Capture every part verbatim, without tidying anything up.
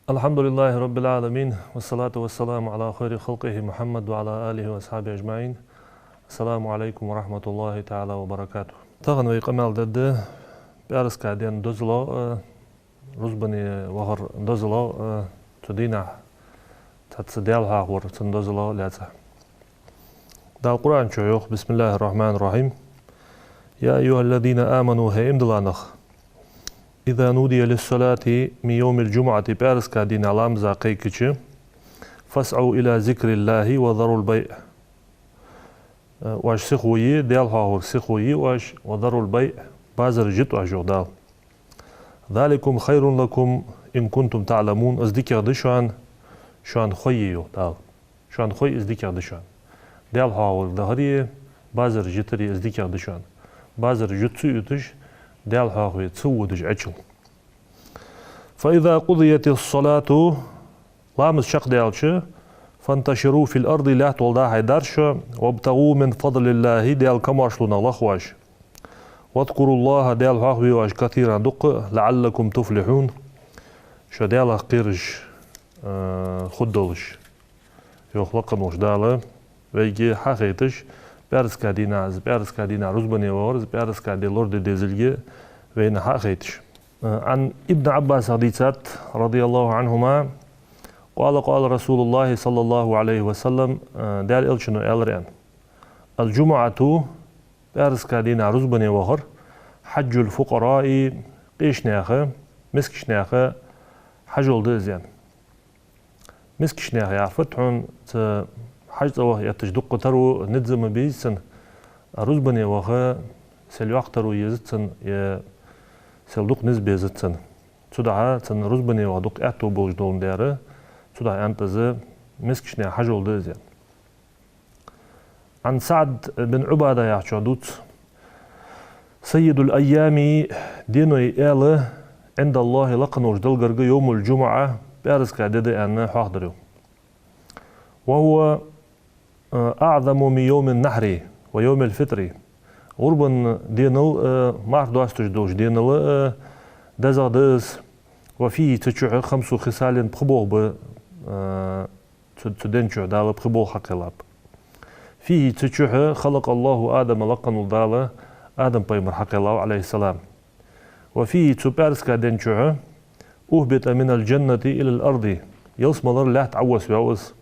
الحمد لله رب العالمين، والصلاة والسلام على خير خلقه محمد وعلى آله وأصحابه أجمعين. السلام عليكم ورحمة الله تعالى وبركاته. Тахан вай къамаьл дергда пӀаьраска ден дозалах, э, рузбане вахара дозалах, э, цу дийнахьа цхьацца Даьла хьоахавар, цун дозалах лаьца. Дала Къуръан чу йоах: بسم الله الرحمن الرحيم. يا أيها الذين آمنوا, хӀай иман дилла нах, إذا نودي للصلاة من يوم الجمعة, пӀаьраска дийнахьа ламаза кхайкача, فاسعوا إلى ذكر الله وذروا البيع. Э, оаш сихо е, Даьла хьоахаварга сихо е оаш, وذروا البيع, базар жита оаш, йоах Дала. ذلكم خير لكم إن كنتم تعلمون, из дикагӀа да шоана, шоана хой е, йоах Дала. Шоана хой, из дикагӀа да шоана. Даьла хьоахаварга дахари, базар житари из дикагӀа да шоана. Базар жута ца отташ, Даьла хьоахаве ца водаш Ӏочул. فإذا قضيت الصلاة, ламаз чакхдаьлча, فانتشروا في الأرض, лаьтта гӀолла дӀа-хьа дарра шо, وابتغوا من فضل الله, Даьла камаьршлонах лаха оаш. واذكروا الله, Даьла хьоахаве оаш, كثيرا, дукха, لعلكم تفلحون, шо Даьлах кхераш, э, хургдолаш, йоах лакха волча Дала. Вайга хьахайташ, пӀаьраска дийнахьа, из пӀаьраска дийнахьа рузбане вахар, из пӀаьраска де лораде дезилга вайна хьахайташ. Э, عن ابن عباس дийцад, رضي الله عنهما, قال: قال رسول الله صلى الله عليه وسلم, э, Даьла Элчано аьлар аьнна: الجمعة, пӀаьраска дийнахьа рузбане вахар, حج الفقراء, къеча наьха, мискача наьха хьажол да из аьнна. Мискача наьха яхар фуд хьона? Цу хьажцӀа ваха этташ дукха таро низ ма безий цун, рузбане ваха сел йоккха таро езац цун, е сел дукха низ безац цун. Цудухьа цун рузбане ваха дукха аьттув болаш доландаь, цудухьа аьннад из, мискача наьха хьажол да из аьнна. عن سعد بن عبادة яхачох дувц: سيد الأيام, деной аьла, عند الله, лакха волча Далла гарга, يوم الجمعة, пӀаьраска де да аьнна хьоахадаьр ва. وهو, э, أعظم من يوم النحر ويوم الفطر. ГӀурбан денал, э, марха досташ долча денал, э, дезагӀа да из. وفيه, цу чухь, خمس خصال, пхи болх ба, э, цу, цу ден чухь Дала пхи болх хьакхеллаб. فيه, цу чухь, خلق الله آدم, лакха волча Дала Адам пайхамар хьакхеллав, عليه السلام. وفيه, цу пӀаьраска ден чухь, أهبط من الجنة إلى الأرض, ялсмалера лаьтта Ӏовоссаваьв из.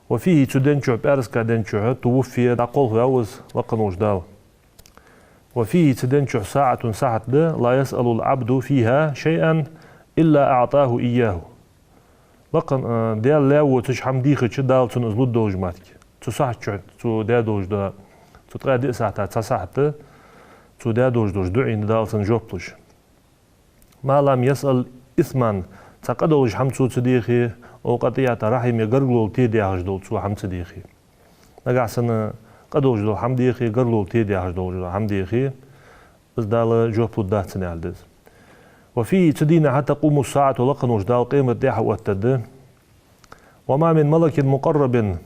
وفيه, цу ден чухь, пӀаьраска ден чухь, توفي, дӀакхалхаваьв из, лакха волча Дала. وفيه, цу ден чухь, ساعة, сахьат да, لا يسأل العبد فيها شيئا إلا أعطاه إياه. Лакха, э, Даьла лай воацаш хӀама дийхача, Дала цунна из лургдолаш мара. Цу сахьат чухь цо даь долаш да, цу ткъаь диъ сахьата цхьа сахьат да, цо даь долаш долча дуӀайна Дала цунна жоп луш. ما لم يسأل إثما, цхьа къа долаш хӀама цо ца дийхе, أو قطيعة رحم, е гаргало тедеш дола цо хӀама ца дийхе. Нагахьа санна къа долаш дола хӀама дийхе, гаргало тедеш дола хӀама дийхе, из Дала жоп лургдац цунна, аьнна да из. وفيه, цу дийнахьа, تقوم الساعة, лакха волча Дала къематди хьаоттаргда. وما من ملك مقرب,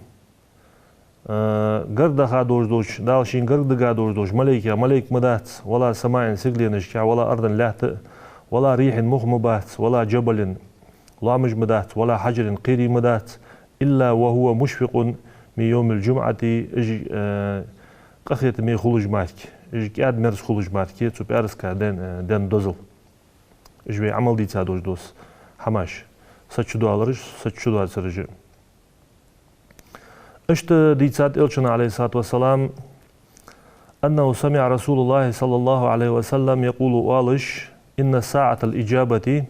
э, гарга даха долаш долча, Дала шийна гарга дага долаш долча малайкех малайк ма дац, ولا سماء, сигаленашка, ولا أرض, лаьтта, ولا ريح, мух ма бац, ولا جبل, лоамаш ма дац, ولا حجر, кхерий ма дац, إلا وهو مشفق من يوم الجمعة, уж, э, къахетаме хулаш мара, уж кӀаьда-мерза хулаш мара, цу пӀаьраска ден, э, ден дозал. Уж вай Ӏамал дийца долаш дола хӀамаш. Саца чудоалараш, саца чудоацараш. Иштта дийцад Элчано, عليه الصلاة والسلام, أنه سمع رسول الله صلى الله عليه وسلم يقول, оалаш: إن ساعة الإجابة,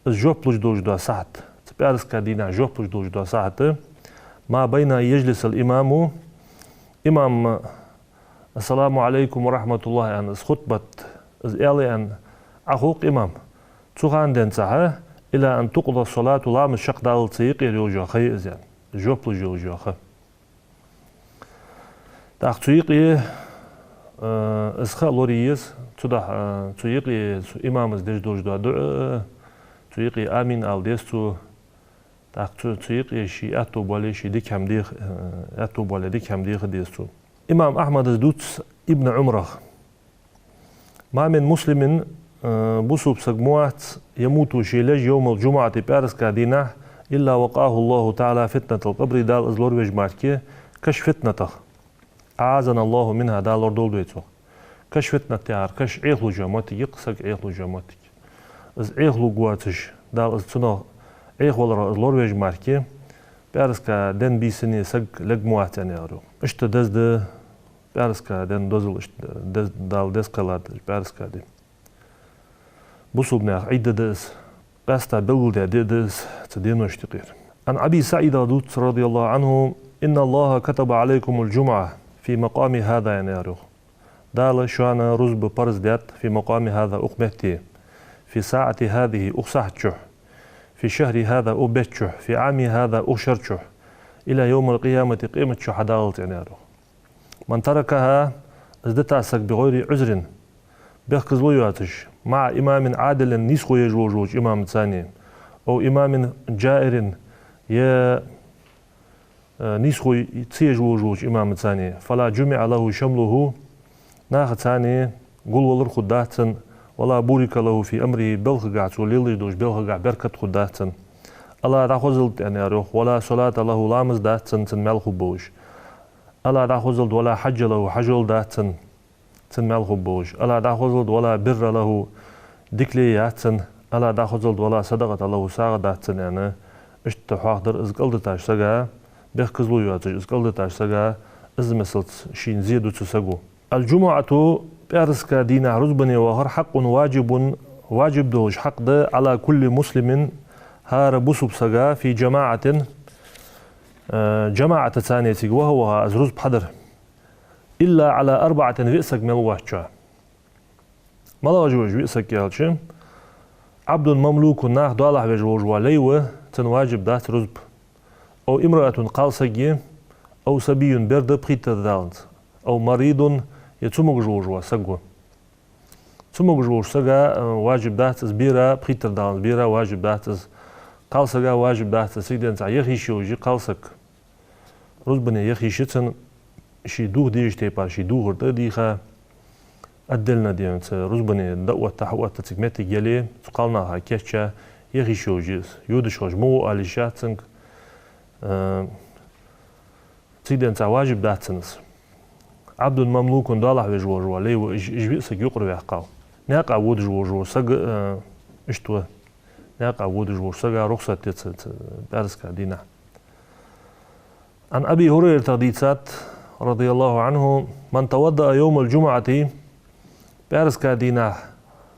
из жоп луш долаш дола сахьат, цу пӀаьраска дийнахьа жоп луш долаш дола сахьат, ما بين أن يجلس الإمام, имам, السلام عليكم ورحمة الله, аьнна, из хутбат, из аьле аьнна, Ӏоховш имам, цу хана денз цхьа, إلى أن تقضى الصلاة, ламаз чакхдаллалца юкъера йолаш йола ха я из, аьнна, жоп луш йолаш йола ха. ТӀаккха цу юкъе, э, из ха лорае еза, цудухьа, э, цу юкъе цу имама деш долаш дола дуӀа, э, цу юкъе амин ала деза цо. ТӀаккха цу, цу юкъе ший аьттув бале, ший дика хӀама деха, э, аьттув бале, дика хӀама деха деза цо. Имам Ахьмада дувц Ибн Ӏумарах: ما من مسلم Э, бусалба саг ма вац, يموت, ше леш, يوم الجمعة, пӀаьраска дийнахьа, إلا وقاه الله تعالى فتنة القبر, Дала из лоравеш мара кашфа фитнатах. أعاذنا الله منها, Дала лорадолда вай цох. Кашфа фитнат яхар, кашфа Ӏехалуш йола моттиг я-кх, саг Ӏехалуш йола моттиг. Из Ӏехалургвоацаш, Дала из цунах Ӏехаваларах из лоравеш мара, пӀаьраска ден бийсанна саг лерг ма вац, аьнна, яхар йоах. Иштта деза да пӀаьраска ден дозал, иштта деза, Дала деза кхеллад пӀаьраска ди. Бусалба наьха Ӏид да из. Къаьстта белгалдаь ди да из цу деношта юкъера. عن أبي سعيد, дувц, رضي الله عنه: إن الله كتب عليكم الجمعة في مقامي هذا, аьнна, яхар йоах. Дала шоана рузба парз даьд, في مقامي هذا, укх метте, في ساعتي هذه, укх сахьта чухь, في شهري هذا, укх бетта чухь, في عامي هذا, укх шера чухь, إلى يوم القيامة, къемата ди хьадаллалца, аьнна, яхар йоах. من تركها, из дита саг, بغير عذر, бехказло йоацаш, مع إمام عادل, нийсхо еш волаш волча имамаца, أو إمام جائر, е, э, нийсхо ца еш волаш волча имамаца, فلا جمع له شمله, нахаца гулвалар хургдац цун, ولا بورك له في أمره, балхагахьа, цо лелаеш долча балхагахьа беркат хургдац цун. Ала дӀахозалда, аьнна, яхар йоах, ولا صلاة له, ламаз дац цун, цун маьл хургболаш. Ала дӀахозалда, ولا حج له, хьажол дац цун, цун маьл хургболаш. Ала дӀахозалда, ولا بر له, дика лай яц цун. Ала дӀахозалда, ولا صدقة له, сагӀа дац цун, аьнна. Иштта хьоахадар из кӀалдитача сага, бехказло йоацаш из кӀалдитача сага, из мисалца шийна зе ду цу саго. الجمعة, пӀаьраска дийнахьа рузбане вахар, حق واجب, важиб долаш хьакъ да, على كل مسلم, хӀара бусалба сага, في جماعة, э, жамаӀатаца цига ваха-ваха из рузба хьадар. إلا على أربعة, виъ саг мел воацачоа. МалагӀа уж виъ саг аьлча: عبد مملوك, нах доалахьа веш волаш вола лай ва, цунна важиб дац рузба. أو امرأة, кхалсаг я, أو صبي, бер да, пхийттара даланза. أو مريض, е цамогаш волаш вола саг ва. Цамогаш волча сага, э, важиб дац из бера, пхийттара даланза бера важиб дац из, кхалсага важиб дац из, цигара денз цхьа яха йиш йолаш я кхалсаг. Рузбане яха йиш я цун, ше дувха дезача тайпара ше дувхар тӀа а дийха, отдельно денз цу рузбане дӀа а отта, хьа а отта, цига моттиг яле, цу кхалнаха кийчъяь, яха йиш йолаш я из. Йодаш хилча ма гӀо ала йиш яц цунга, э, цигара денз цхьа важиб дац цунна из. عبد مملوك, доалахьа веш волаш вола лай ва, уж, уж виъ саг юкъера ваьккхав. Наькъа водаш волаш вола саг, э, иштта ва. Наькъа водаш волча сага рухсат я цу, цу пӀаьраска дийнахьа. عن أبي هريرة, дийцад, رضي الله عنه: من توضأ يوم الجمعة, пӀаьраска дийнахьа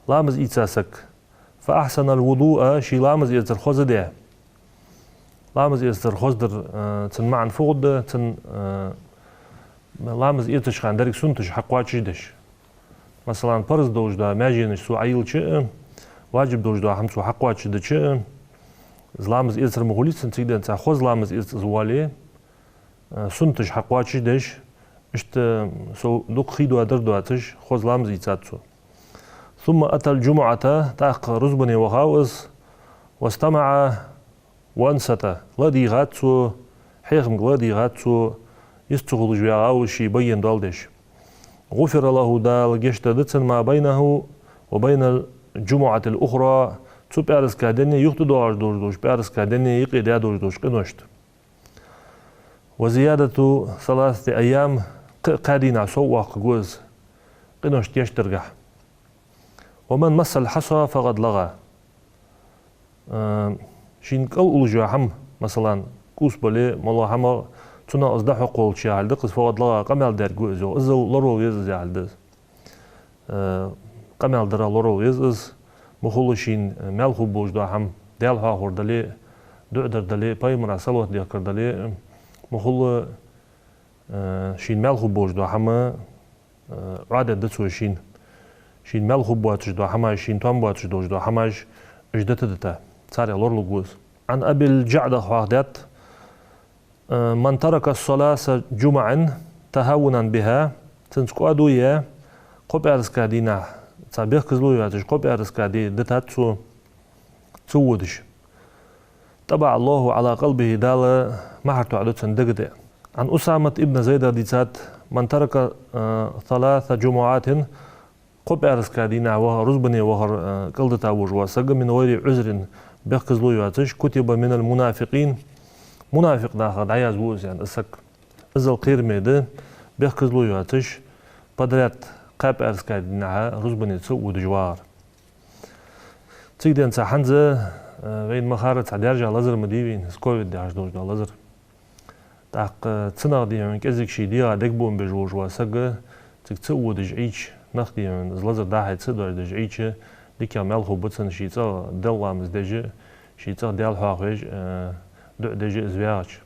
ламаз ийца саг, فأحسن الوضوء, ший ламаз эцар хоза даь. Ламаз эцар хоза дар, э, цун маӀан фу хургда, цун, э, ламаз эцача хана деррига суннаташ хьакхоачашдеш. Масала, парз долаш дола маьженаш цо Ӏойиллача а, важиб долаш дола хӀама цо хьакхоачашдича а, из ламаз эцар ма хулий цун, цигара денз цхьа хоза ламаз эца из вале, э, суннаташ хьакхоачашдеш, иштта сов дукха хий доадар доацаш, хоза ламаз ийцад цо. ثم أتى الجمعة, тӀаккха рузбане вахав из, واستمع وأنصت, ладийгӀад цо, хьехамга ладийгӀад цо, йист ца хулаш ваьгӀав из ший байен доал деш. غفر له, Дала гешт дергда цунна, ما بينه وبين الجمعة الأخرى, цу пӀаьраска денна юхатӀадоагӀаш долаш долча пӀаьраска денна юкъе даь долаш долча къиношта. وزيادة ثلاثة أيام, кхы-, кхаь дийнахьа сов оаккхаргва из къиношта гешт даргахьа. ومن مس الحصى فقد لغى. Э, шийна кӀал уллаш йола хӀама, масала, кӀувс бале, моллагӀа хӀама, цунах из дӀахьокхавалча яхилга да-кх из, فقد لغى, къамаьл даьрг ва из, йоах. Иззал лоравала веза из яхилга да из. Э, къамаьл дарах лоравала веза из, ма хулла шийна, э, маьл хургболаш дола хӀама, Даьла хьоахавар дале а, дуӀа дар дале а, пайхамара салават дехкар дале а, ма хулла, э, шийна маьл хургболаш дола хӀама, э, Ӏоадергда цо шийна. Шийна маьл хургбоацаш дола хӀамаш, шийна тоам боацаш долаш дола хӀамаш, уж дита-дита, царех лоралургва из. عن أبي الجعدة, хьоахадаьд, э, من ترك ثلاث جمع تهاونا بها, цунца кӀоадо яь, кхо пӀаьраска дийнахьа цхьа бехказло йоацаш, кхо пӀаьраска ди дитад цо, ца водаш. طبع الله على قلبه, Дала мухӀар тоаду цун дега тӀа. عن أسامة بن زيد, дийцад: من ترك, э, ثلاث جمعات, Кхо пӀаьраска дийнахьа ваха-, рузбане вахар, э, кӀалдита волаш вола саг, من غير عذر, бехказло йоацаш, كتب من المنافقين, мунафикъ даха дӀаязду из, аьнна, из саг. Иззал кхераме да, бехказло йоацаш, подряд кхаь пӀаьраска дийнахьа рузбане ца водаш вагӀар. Цига денз хӀанз, э, вайна ма харра цхьа даьржа лазар ма дий вайна, из ковид яхаш долаш дола лазар. ТӀаккха цу нах, дий хьона, кӀезига ший дегӀа дегабоам беш волаш вола саг, цига ца водаш Ӏийча, нах, дий хьона, из лазар дӀа-хьа ца доаржадеш Ӏийча, дикагӀа маьл хургба цунна ший цӀагӀа Даьла ламаз деш а, ший цӀагӀа Даьла хьоахавеш а, э, дуӀа деш а из ваьгӀача.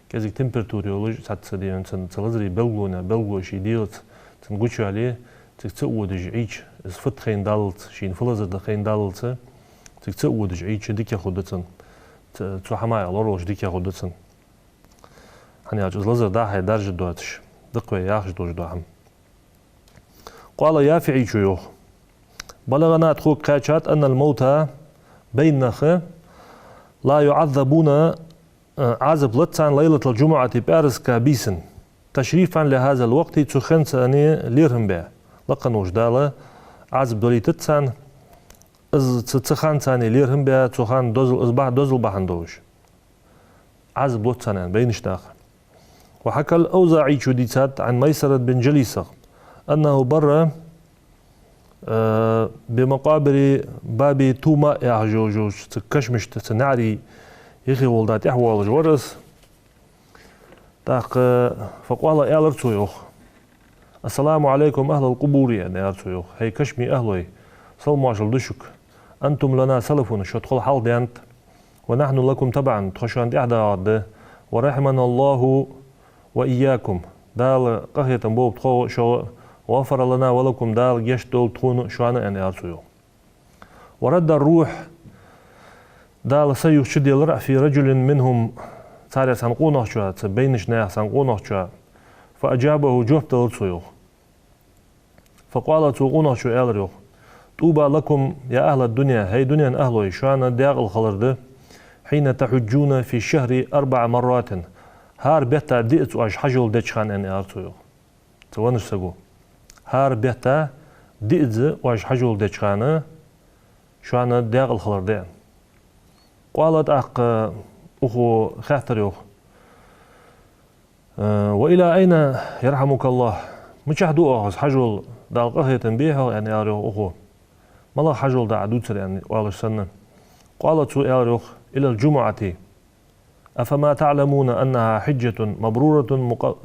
КӀезига температура йолаш, цхьацца, дий хьона, цун, цу лазара белгалонех белгало ший дегӀаца цунна гучавале, цига ца водаш Ӏийча, из фуд хайна даллалца, шийна фу лазар да хайна даллалца, цига ца водаш Ӏийча дикагӀа хургда цунна. Ц-, цу хӀамаех лоравалаш дикагӀа хургда цунна. ХӀана аьлча из лазар дӀа-хьа даржа доацаш, даккха вай яхаш долаш дола хӀама. قال, ЯфиӀийчо йоах: بلغنا, тхога кхаьчад, أن الموتى, байна нах, لا يعذبون, э, Ӏазап лац царна, ليلة الجمعة, пӀаьраска бийсан, تشريفا لهذا الوقت, цу хенца аьнна лерхӀам баь. Лакха волча Дала Ӏазап далийтац царна, из цу, цу ханца аьнна лерхӀам баь, цу хана дозал, из бахьан, дозал бахьан долаш. Ӏазап лоац царна, аьнна, байнаш даха. وحكى الأوزاعي, дийцад, عن ميسرة بن جليسخ أنه بر, э, بمقابر باب طوماء яхаш йолча цу кашамашта, цу наӀарий юхе волча тӀехвоалаш вар из. ТӀаккха, فقال, аьлар цо, йоах: السلام عليكم أهل القبور, аьнна, аьлар цо, йоах. ХӀай кашамий ахӀлой, салам-моаршал да шуга. أنتم لنا سلف, шо тхол хьалха даьннад. ونحن لكم تبعا, тхо шоана тӀехьа дагӀаргда. ورحمنا الله وإياكم, Дала къахетам болба тхогӀа а шогӀа а. وغفر لنا ولكم, Дала гешт долда тхона а, шоана а, аьнна, аьлар цо, йоах. ورد الروح, Дала са юхачуделар, في رجل منهم, царех цхьан къонахчоа, цу байнача наьха цхьан къонахчоа. فأجابه, жоп делар цо, йоах. فقال, цу къонахчо аьлар, йоах: طوبى لكم يا أهل الدنيا, хӀай дунен ахӀлой, шоана даькъала хилар да, حين تحجون في الشهر أربع مرات, хӀара бетта диъазза оаш хьажол деча хана, аьнна, аьлар цо, йоах. Цу веннача саго. ХӀара бетта диъазза оаш хьажол деча хана шоана даькъала хилар да, аьнна. قال, тӀаккха укхо хаьттар, йоах: э, وإلى أين يرحمك الله, мичахьа ду оаха из хьажол, Дала къахетам бе хьох, аьнна, аьлар, йоах, укхо. МалагӀа хьажол да Ӏа дувцар, аьнна, оалаш санна. قال, цо аьлар, йоах: إلى الجمعة. أفما تعلمون أنها حجة مبرورة مق-,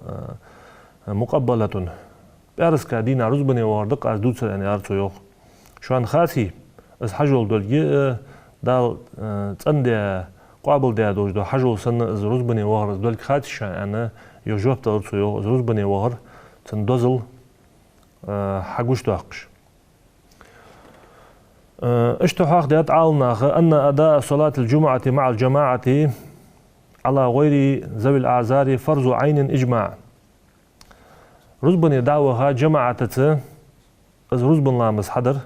э, مقبلة. ПӀаьраска дийнахьа рузбане вахар да-кх аз дувцар, аьнна, аьлар цо, йоах. Шоана хаций, из хьажол долга, э, Дала, э, цӀендаь, къоабалдаь долаш дола хьажол санна, из рузбане вахар, из долга хаций шоана, аьнна, йоах, жоп делар цо, йоах, из рузбане вахар, цун дозал, э, хьагучадоаккхаш. Э, иштта хьоахадаьд Ӏаламнаха: أن أداء صلاة الجمعة مع الجماعة على غير ذوي الأعذار فرض عين إجماعا. Рузбане дӀа а ваха, жамаӀатаца из рузбан ламаз хьадар,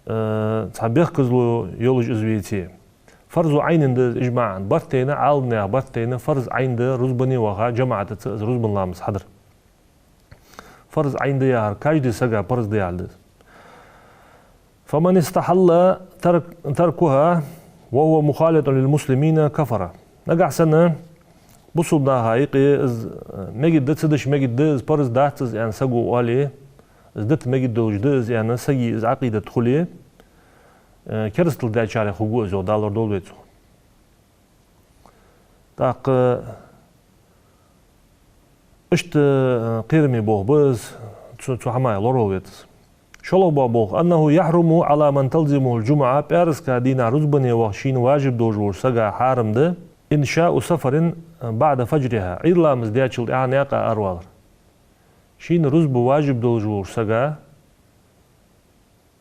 э, цхьа бехказло йолаш из веце, فرض عين да из, إجماعا, барт тайна, Ӏаламнаьха барт тайна, فرض عين да рузбане ваха, жамаӀатаца из рузбан ламаз хьадар. فرض عين да яхар каждый сага парз да яхилга да. فمن استحل ترك-, تركها وهو مخالط للمسلمين كفر. Нагахьа санна бусалба наха юкъе из, э, мегаргда, ца деш мегаргда, из парз дац из, аьнна, саго оале, из дита мегаргдолаш да из, аьнна, сага из Ӏакъидат хуле, э, керастал даьчарех хургва из, йоах, Дала лорадолда вай цох. ТӀаккха иштта, э, кхераме болх ба из, цу, цу хӀамах лоравала веза из. ШоллагӀа болх ба болх: أنه يحرم على من تلزمه الجمعة, пӀаьраска дийнахьа рузбане ваха шийна важиб долаш волча сага хьарам да, إنشاء سفر بعد فجرها, Ӏуйра ламаз даьчул тӀехьагӀа наькъа аравалар. Шийна рузба важиб долаш волча сага,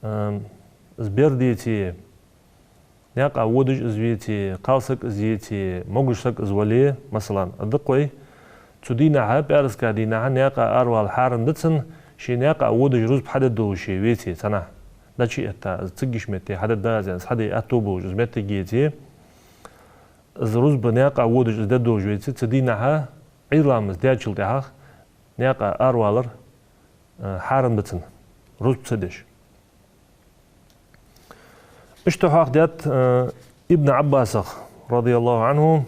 эм, из бер деце, наькъа водаш из веце, кхалсаг из еце, могаш саг из вале, масала, даккха вай, цу дийнахьа, пӀаьраска дийнахьа наькъа аравала хьарам да цунна, ше наькъа водаш рузба хьадергдолаш ше веце цхьаннахьа. ДӀачуэтта, из циггача метте хьадергда аз, аьнна, из хьаде аьттув болаш из моттиг еце, из рузба наькъа водаш из дергдолаш веце, цу дийнахьа Ӏуйра ламаз даьчул тӀехьагӀа наькъа аравалар, э, хьарам да цунна. рузба ца деш. Иштта хьоахадаьд, э, Ибн Ӏаббасах, رضي الله عنه: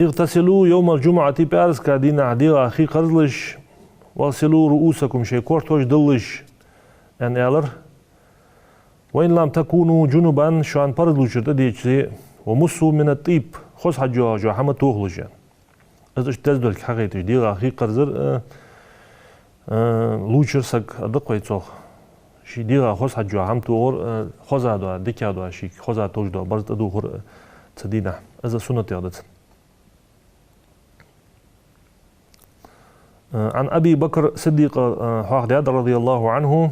«اغتسلوا يوم الجمعة», пӀаьраска дийнахьа дегӀа хий кхарзалаш, «واغسلوا رؤوسكم», шоай кортош диллалаш, аьнна аьлар. «وإن لم تكونوا جنبا», шоана парз лувчар тӀадеча, «ومسوا من الطيب», хоза хьаж йоагӀаш йола хӀама тохалаш, аьнна. Из иштта деза долга хьахайташ, дегӀа хий кхарзар, э, э, лувчар саг а да-кх вай цох. Ший дегӀа хоза хьаж йола хӀама тохар, э, хоза дола, дика дола, ший хоза товш дола барзкъа тӀадувхар, э, цу дийнахьа. Из суннатех да цун. Э, عن أبي بكر الصديق, э, хьоахадаьд, رضي الله عنه: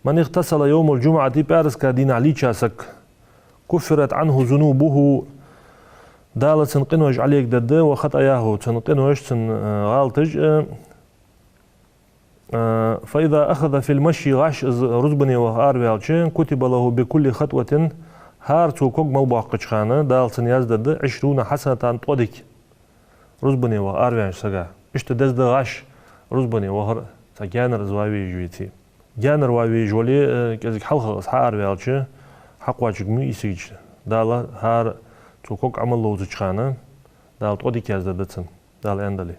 «من اغتسل يوم الجمعة», пӀаьраска дийнахьа лийча саг, «كفرت عنه ذنوبه», Дала цун къинош Ӏолегадергда, «وخطاياه», цун къинош, цун, э, гӀалаташ, э, э, «فإذا أخذ في المشي», гӀаш из рузбане ваха араваьлча, «كتب له بكل خطوة», хӀара цо ког мел боаккхача хана Дала цунна яздергда, «عشرون حسنة», ткъо дика. Рузбане ваха араваьннача сага. Иштта деза да гӀаш рузбане вахар, цхьа гаьнара из ваха везаш веце. Гаьнара ваха везаш вале, э, кӀезига хьалха из хьаараваьлча, хьакхоачаргма из сигача. Дала хӀара цо ког Ӏомал ловзача хана, Дала ткъо дика яздергда цунна, Дала аьнна дале.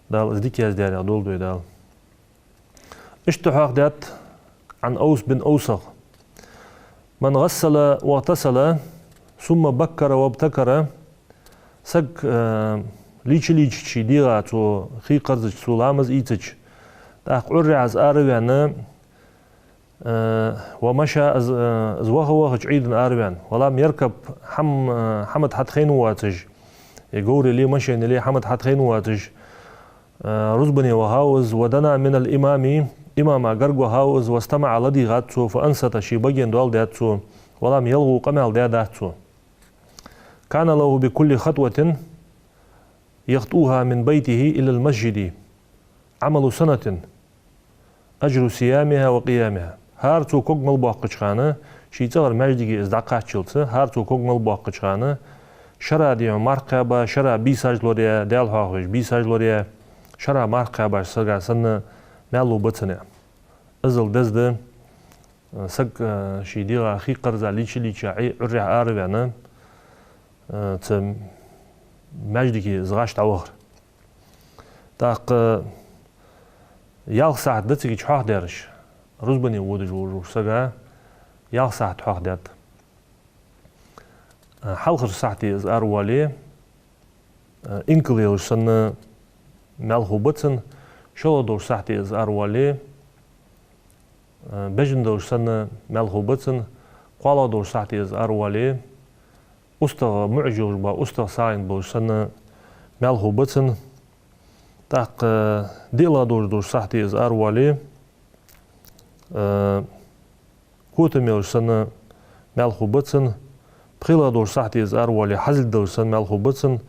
Дала из дика яздаьрех долда вай Дала. Иштта хьоахадаьд عن أوس بن أوس: «من غسل واغتسل ثم بكر وابتكر», саг, э, лийча-лийчача ший дегӀа цо хий кхарзача, цо ламаз ийцача, тӀаккха Ӏуррехьа из араваьнна, э, «ومشى», из, э, из ваха-вахача Ӏийдана араваьнна, «ولم يركب», хӀама, э, хӀама тӀа хьатӀахайна воацаш, е говр яле, машен яле, хӀама тӀа хьатӀахайна воацаш, э, рузбане вахав из, «ودنا من الإمام», имама гарга вахав из, «واستمع», ладийгӀад цо, «فأنصت», ший баген доал даьд цо, «ولم يلغ», къамаьл даьдац цо. «كان له بكل خطوة يخطوها من بيته إلى المسجد عمل سنة أجر صيامها وقيامها». ХӀара цо ког мел боаккхача хана, ший цӀагӀара маьждиге из дӀакхаччалца, хӀара цо ког мел боаккхача хана, шера дийхьа марха кхаьба, шера бийсаш лораяь, Даьла хьоахавеш бийсаш лораяь, шера марха кхаьбача сага санна маьл лу ба цунна. Иззал деза да, э, саг, э, ший дегӀа хий кхарза лийча-лийча Ӏи-, Ӏуррехьа араваьнна, э, цу маьждиге из гӀаш дӀавахар. ТӀаккха ялх сахьат да цигача хьоахадаьраш. Рузбане водаш волча сага ялх сахьат хьоахадаьд. Э, хьалхарча сахьате из аравале, э, инкал елаш санна маьл хургба цунна, шоллагӀа долча сахьате из аравале, э, бежан долаш санна маьл хургба цунна, кхоалагӀа долча сахьате из аравале, устагӀа муӀаш йолаш бола устагӀа сагӀийна болаш санна маьл хургба цунна. ТӀаккха диълагӀа долаш долча сахьате из аравале, э, котам елаш санна маьл хургба цунна, пхелагӀа долча сахьате из аравале, хьазилг долаш санна маьл хургба цунна,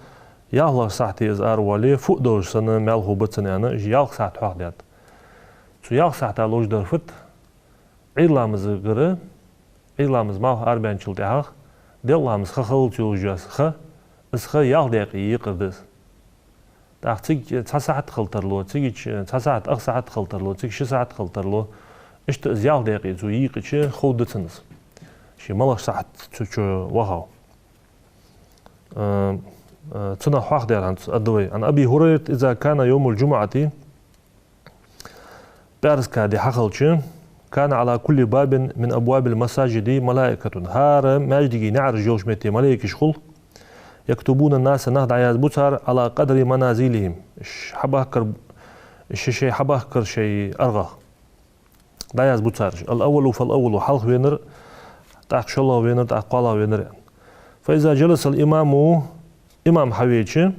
ялхлагӀча сахьате из аравале, фуъ долаш санна маьл хургба цунна, аьнна, уж ялх сахьат хьоахадаьд. Цу ялх сахьата ловш дар фуд? Ӏуйра ламазагара, Ӏуйра ламаза малх арабаьнначул тӀехьагӀа, делкъа ламаза ха хилалца йолаш йола ха, из ха ялх даькъе екъар да из. ТӀаккха цига цхьа сахьат хила тарлу, цигача цхьа сахьат, ах сахьат хила тарлу, цига ши сахьат хила тарлу. Иштта из ялх даькъе цо екъача, ховргда цунна из, ше малагӀча сахьат цу чу вахав. Э, э, цунах хьоахадаьр хӀанз аргда вай. عن أبي هريرة: «إذا كان يوم الجمعة», пӀаьраска ди хьахилча, «كان على كل باب من أبواب المساجد ملائكة», хӀара маьждиге наӀараш йолча метте малейкаш хул, «يكتبون الناس», нах дӀаязбу цар, «على قدر منازلهم», ш-, хьабахкар, шоай-шоай хьабахкар шоай аргӀах дӀаязбу цар уж. «الأول فالأول», хьалхавенар, тӀаккха шоллагӀвенар, тӀаккха кхоалагӀвенар. «فإذا جلس الإمام», имам хьавеча,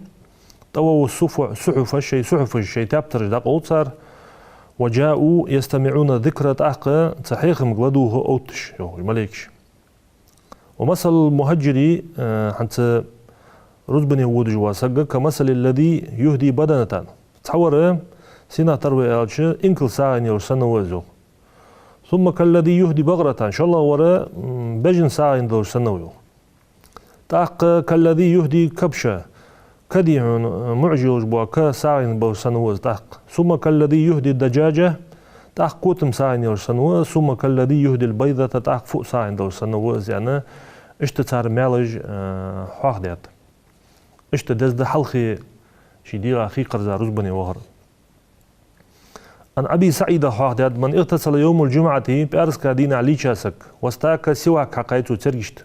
«طووا الصف-، الصحف», шоай сухьуфаш, шоай тептараш дӀакъовл цар, «وجاءوا يستمعون الذكر», тӀаккха цу хьехамга ладувгӀа отташ, йоах, малейкаш. «ومثل المهجر», э, хӀанз рузбане водаш вола саг, «كمثل الذي يهدي بدنة». Цхьавар, сенах тара ва аьлча, инкал сагӀийна йолаш санна ва из, йоах. «ثم كالذي يهدي بقرة», шоллагӀвар, м, бежан сагӀийна долаш санна ва, йоах. ТӀаккха «كالذي يهدي كبشا», Ка, дий хьона, муӀжа йолаш бола ка сагӀийна болаш санна ва из тӀаккха. ثم كالذي يهدي الدجاجة, тӀаккха котам сагӀийна йолаш санна ва из. ثم كالذي يهدي البيضة, тӀаккха фуъ сагӀийна долаш санна ва из, аьнна, иштта цар маьлаш, э, хьоахадаьд. Иштта деза да хьалххе ший дегӀа хий кхарза рузбане вахар. عن أبي سعيد хьоахадаьд: من اغتسل يوم الجمعة, пӀаьраска дийнахьа лийча саг, واستاك, сивак хьакхай цо цергашта.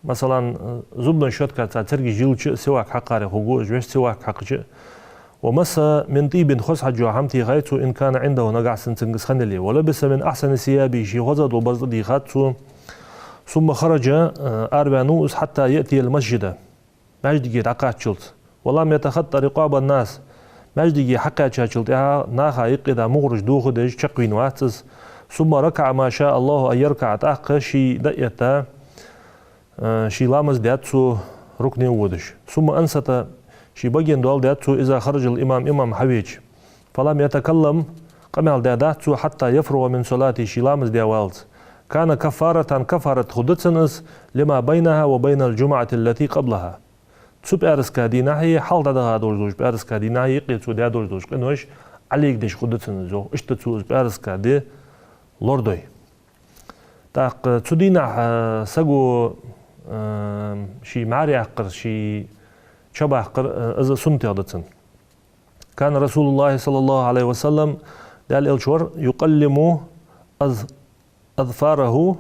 Масала, зубной щёткаца цергаш йилча а сивак хьакхаре хургва из, вешта сивак хьакхача а. ومس من طيب, хоза хьаж йола хӀама техай цо, إن كان عنده, нагахьа санна цунга из хинна яле. ولبس من أحسن ثيابه, ший хозагӀа дола барзкъа дийхад цо. ثم خرج, э, араваьннав из, حتى يأتي المسجد, маьждиге дӀакхаччалца. ولم يتخط رقاب الناس, маьждиге хьакхаьчачул тӀехьагӀа наха юкъе да мугӀараш дохадеш чакхвийна вац из. ثم ركع ما شاء الله أن يركع, тӀаккха ший дӀаэтта, э, ший ламаз даьд цо рукуӀе водаш. ثم أنصت, ший баген доал даьд цо, إذا خرج الإمام, имам хьавеча. فلم يتكلم, къамаьл даь дац цо, حتى يفرغ من صلاته, ший ламаз даь валлалца. كان كفارة, каффарат хургда цунна из, لما بينها وبين الجمعة التي قبلها. Цу пӀаьраска дийнахьеи хьалха дӀадахаш долча пӀаьраска дийнахьеи юкъе цо даь долаш дола къинош Ӏолегадеш хургда цунна из, йоах. Иштта цо из пӀаьраска ди лорадой. ТӀаккха цу дийнахьа, э, саго, э, ший мӀараш яккхар, ший чо баккхар, э, из суннатех да цунна. كان رسول الله صلى الله عليه وسلم, Даьла Элча вар, يقلم أظ- أظفاره,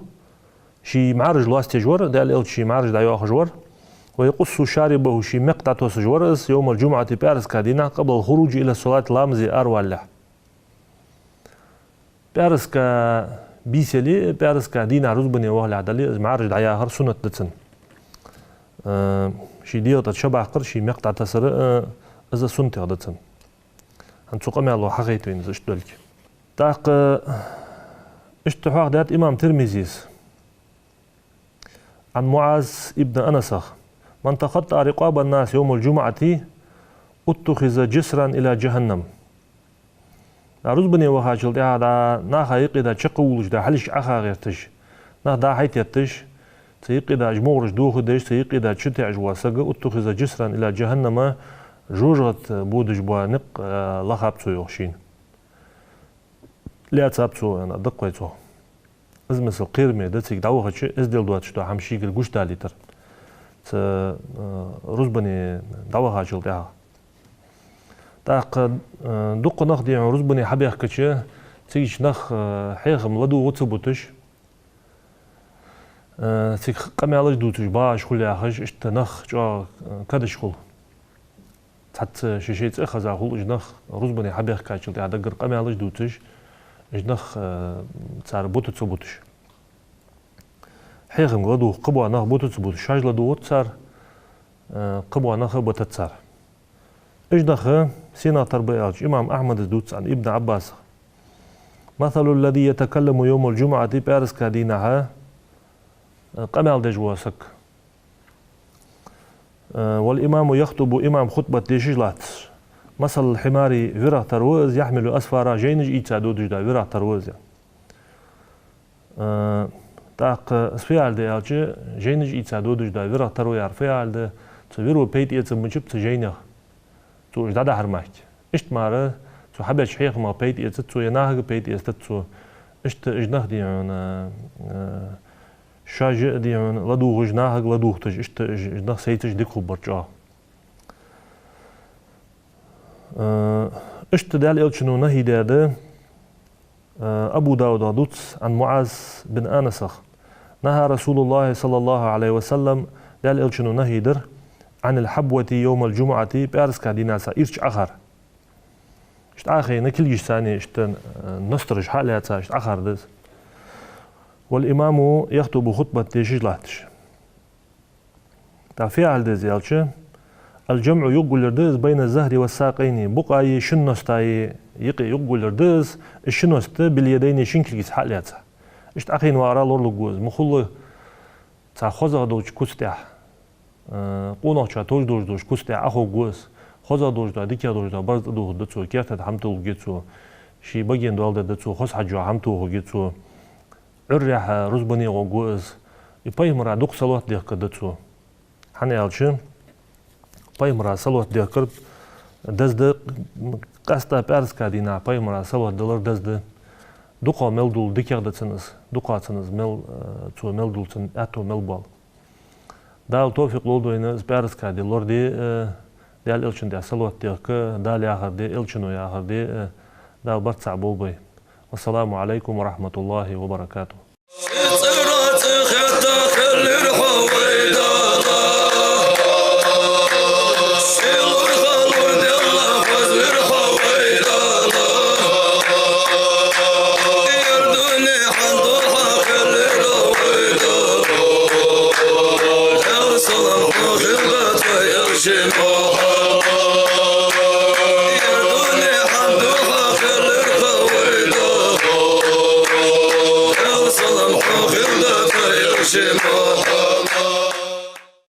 ший мӀараш лоастаеш вар, Даьла Элча ший мӀараш дӀайоахаш вар, ويقص شاربه, ший мекх дӀатосаш вар из, يوم الجمعة, пӀаьраска дийнахьа, قبل الخروج إلى الصلاة, ламазе аравалалехь. ПӀаьраска бийса яле а, пӀаьраска дийнахьа рузбане вахалехь дале а, из мӀараш дӀаяхар суннат да цунна. Э, ший дегӀа тӀа чо баккхар, ший мекх дӀатасар, э, из суннатех да цунна. ХӀанз цу къамаьло хьахайт вайна из иштта долга. ТӀаккха иштта хьоахадаьд имам Тирмизис: عن معاذ بن أنس: من تخطى رقاب الناس يوم الجمعة اتخذ جسرا إلى جهنم. ДӀа рузбане вахачул тӀехьагӀа дӀа наха юкъе да чакхвувлаш, дӀа хьалхашка Ӏоха гӀерташ, нах дӀа-хьа тетташ, цу юкъе да уж мугӀараш дохадеш, цу юкъе да чу теӀаш вола саг, اتخذ جسرا إلى جهنم, жожагӀате бодаш бола никъ, э, лахаб цо, йоах, шийна. Лаьцаб цо, аьнна, даккхой цо. Из мисал кхераме да цига дӀавахача, эздел доацаш дола хӀама шийгара гучадалийтар. Цу, э, рузбане дӀавахачул тӀехьагӀа. ТӀаккха, э, дукха нах, дий хьона, рузбане хьабаьхкача, цигача нах, э, хьехам ладувгӀа ца буташ, э, цига къамаьлаш дувцаш багӀаш хул яхаш, иштта нах чӀоагӀа, э, кадаш хул. Цхьацца шоай-шоай цӀи хеза хул уж нах, рузбане хьабаьхкачул тӀехьагӀа даггара къамаьлаш дувцаш, уж нах, э, цар бута ца буташ. Хьехамга ладувгӀа кхыбола нах бута ца буташ, шоаш ладувгӀац цар, э, кхыбола нах а батац цар. Уж нах сенах тара ба аьлча, имам Ахьмада дувц, عن ابن عباس: مثل الذي يتكلم يوم الجمعة, пӀаьраска дийнахьа, э, къамаьл деш вола саг. Э, والإمام يخطب, имам хутбат дешаш латташ. مثل الحمار, вирах тара ва из, يحمل أسفارا, жайнаш ийца додаш да вирах тара ва из. Э, тӀаккха из фу яхилга да аьлча, жайнаш ийца додаш да вирах тара ва яхар фу яхилга да, цу виро пайда эцаргбача цу жайнех, цо уж дӀадахьар мара. Иштта мара, цо хьабеча хьехамах пайда эцац цо, е нахага пайда эцац цо. Иштта уж нах, дий хьона, э, шоаш а, дий хьона, ладувгӀаш, нахага ладувгӀийташ, иштта уж, уж нах сайцаш дика хургбар чӀоагӀа. Э, иштта Даьла Элчано нахьи даьд, э, Абу Даудах дувц, عن معاذ بن أنس: نهى رسول الله صلى الله عليه وسلم, Даьла Элчано нахьи дир, عن الحبوة يوم الجمعة, пӀаьраска дийнахьа ирча Ӏохар. Иштта Ӏохайна кулгашца, иштта, э, ностраш хьа а лаьца, иштта Ӏохар да из. والإمام يخطب, хутбат дешаш латташ. ТӀаккха фу яхилга да из аьлча, الجمع, юкъегулъяр да из, بين الظهر والساقين, букъаи шин ностаи юкъе юкъегулъяр да из, из ши ност باليدين, шин кулгаца хьа а лаьца. Иштта Ӏохайна вагӀар лоралургва из, мухулла цхьа хозагӀа долча куц тӀа, э, къонахчоа товш долаш долча куц тӀа Ӏоховргва из. ХозагӀа долаш да, дикагӀа долаш да барзкъа дохаргда цо, керта тӀа хӀама тулларгья цо, ший баген доал дергда цо, хоза хьаж йола хӀама тохаргья цо. Ӏуйррехьа рузбане гӀоргва из, и пайхамара дукха салот дехкаргда цо. ХӀана аьлча, Пайхамара салот дехкар деза да, къаьстта пӀаьраска дийнахьа Пайхамара салот далар деза да. Дукхагӏа мел дулл дикагӏа да цунна из, дукхагӏа цунна из мел, э, цо мел дулл цунна аьттув мел боал. Дала товфикъ лолда вайна из пӏаьраска ди лораде, э, Даьла Элчан тӏа салот дехка, Дала яхар де, Элчано яхар де, э, Дала барт цхьа болба вай. Вассаламу алейкум ва рахматуллахи ва баракатух.